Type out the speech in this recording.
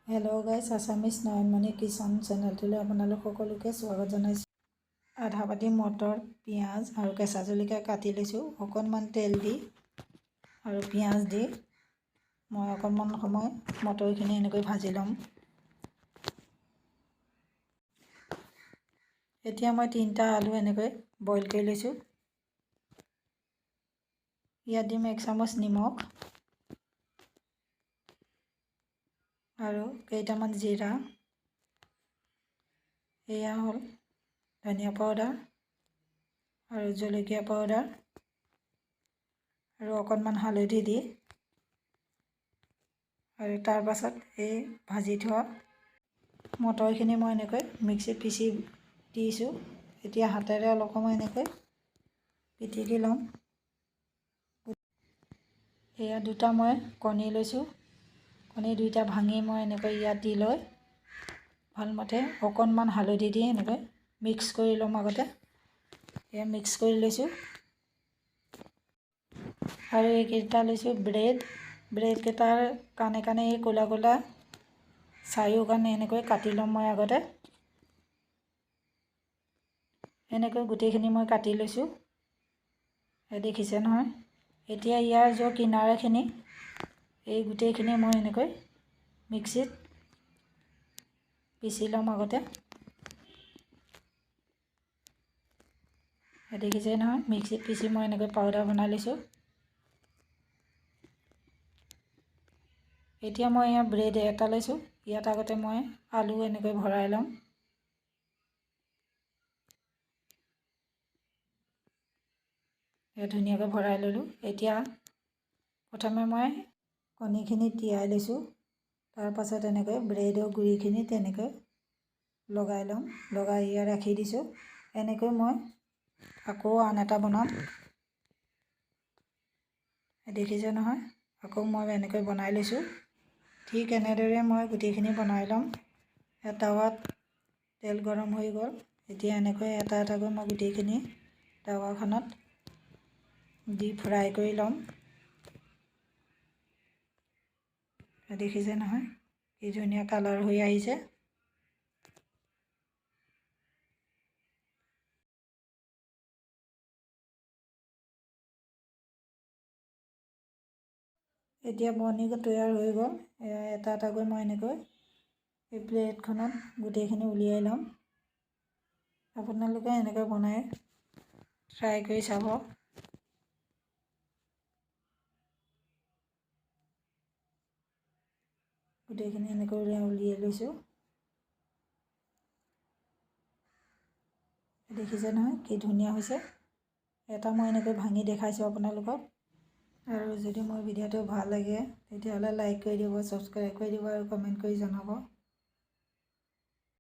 Hello' guys, Assamese Nayanmoni kitchen চেনেলটোলৈ আপোনালোক সকলোকে স্বাগত জনাইছোঁ। আধা বাতি মটৰ, পিঁয়াজ আৰু কেঁচা জলকীয়া কাটি লৈছোঁ। অকণমান তেল দি আৰু পিঁয়াজ দি মই অকণমান সময় মটৰখিনি এনেকৈ ভাজি ল'ম। এতিয়া মই 3টা আলু এনেকৈ বইল কৰি লৈছোঁ। ইয়াত দিম 1 চামুচ নিমখ আৰু কেইটামান জিৰা। এয়া হ'ল ধনিয়া পাউডাৰ আৰু জলকীয়া পাউডাৰ আৰু অকণমান হালধি দি আৰু তাৰ পাছত এই ভাজি থোৱা মটৰখিনি মই এনেকৈ মিক্সিত পিচি দিছোঁ। এতিয়া হাতেৰে অলপ সময় এনেকৈ পিটিকি ল'ম। এয়া 2টা মই কণী লৈছোঁ। কণী 2টা ভাঙি মই এনেকৈ ইয়াত দি লৈ ভালমতে অকণমান হালধি দি এনেকৈ মিক্স কৰি ল'ম আগতে। এয়া মিক্স কৰি লৈছোঁ। আৰু এইকেইটা লৈছোঁ ব্ৰেড। ব্ৰেডকেইটাৰ কাণে কাণে এই ক'লা ক'লা চাৰিও কাণে এনেকৈ কাটি ল'ম মই আগতে। এনেকৈ গোটেইখিনি মই কাটি লৈছোঁ, দেখিছে নহয়। এতিয়া ইয়াৰ য'ৰ কিনাৰখিনি এই গোটেইখিনি মই এনেকৈ মিক্সিত পিচি ল'ম আগতে। দেখিছে নহয়, মিক্সিত পিচি মই এনেকৈ পাউডাৰ বনাই লৈছোঁ। এতিয়া মই ইয়াৰ ব্ৰেড এটা লৈছোঁ। ইয়াত আগতে মই আলু এনেকৈ ভৰাই ল'ম। এয়া ধুনীয়াকৈ ভৰাই ল'লোঁ। এতিয়া প্ৰথমে মই কণীখিনি তিয়াই লৈছোঁ। তাৰপাছত এনেকৈ ব্ৰেডৰ গুড়িখিনি তেনেকৈ লগাই ল'ম। লগাই ইয়াত ৰাখি দিছোঁ। এনেকৈ মই আকৌ আন এটা বনাম। দেখিছে নহয়, আকৌ মই এনেকৈ বনাই লৈছোঁ। ঠিক এনেদৰে মই গোটেইখিনি বনাই ল'ম। টাৱাত তেল গৰম হৈ গ'ল। এতিয়া এনেকৈ এটা এটাকৈ মই গোটেইখিনি টাৱাখনত দি ফ্ৰাই কৰি ল'ম। দেখিছে নহয়, কি ধুনীয়া কালাৰ হৈ আহিছে। এতিয়া বনি তৈয়াৰ হৈ গ'ল। এটা এটাকৈ মই এনেকৈ এই প্লেটখনত গোটেইখিনি উলিয়াই ল'ম। আপোনালোকে এনেকৈ বনাই ট্ৰাই কৰি চাব। গোটেইখিনি এনেকৈ উলিয়াই লৈছোঁ। দেখিছে নহয় কি ধুনীয়া হৈছে। এটা মই এনেকৈ ভাঙি দেখাইছোঁ আপোনালোকক। আৰু যদি মোৰ ভিডিঅ'টো ভাল লাগে তেতিয়াহ'লে লাইক কৰি দিব, ছাবস্ক্ৰাইব কৰি দিব আৰু কমেণ্ট কৰি জনাব।